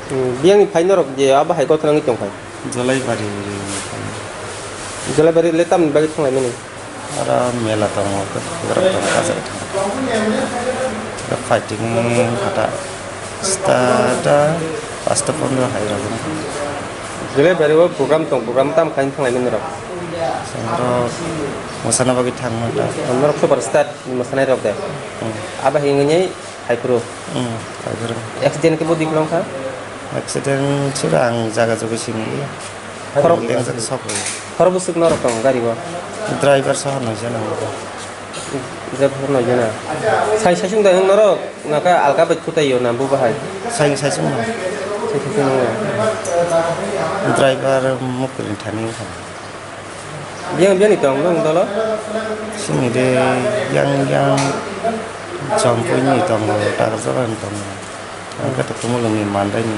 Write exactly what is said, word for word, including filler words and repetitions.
Hmm, biyangni phai norok je abo hai gotha nangwi tongkha? Jolaibari. Jolaibari le tamni bagwi thanglaimani? Oro mela tongo, borok tongo, bazar tongo. Fighting hata sita ta pasta pondro hai rok. Jolaibari o program tong, program tam khaini thanglaimani norok? Oro mosana bagwi thangma ta. Norok superstar mosanai rok de? Hmm. Abo hinwi Hai phuru. Hmm, hai phuru. Accident khe budi khulong kha? Accident sira ang jaga jogo simi. Khorok Ang lengjak sok rwi. Khorok bwswk norok tongo gari o? Driver saha noi jana. Driver noi jana. Sai saichung da wng norok naka alka bai khutai yo na bo bahai? Sai saichung no. Sai saichung no. Driver mukri thani wngkha. Biyang biyang ni tong nang dolo? Sini de yang yang champui ni tong, tagar jora ni tong. Ang kata kumulung ni mandai ni.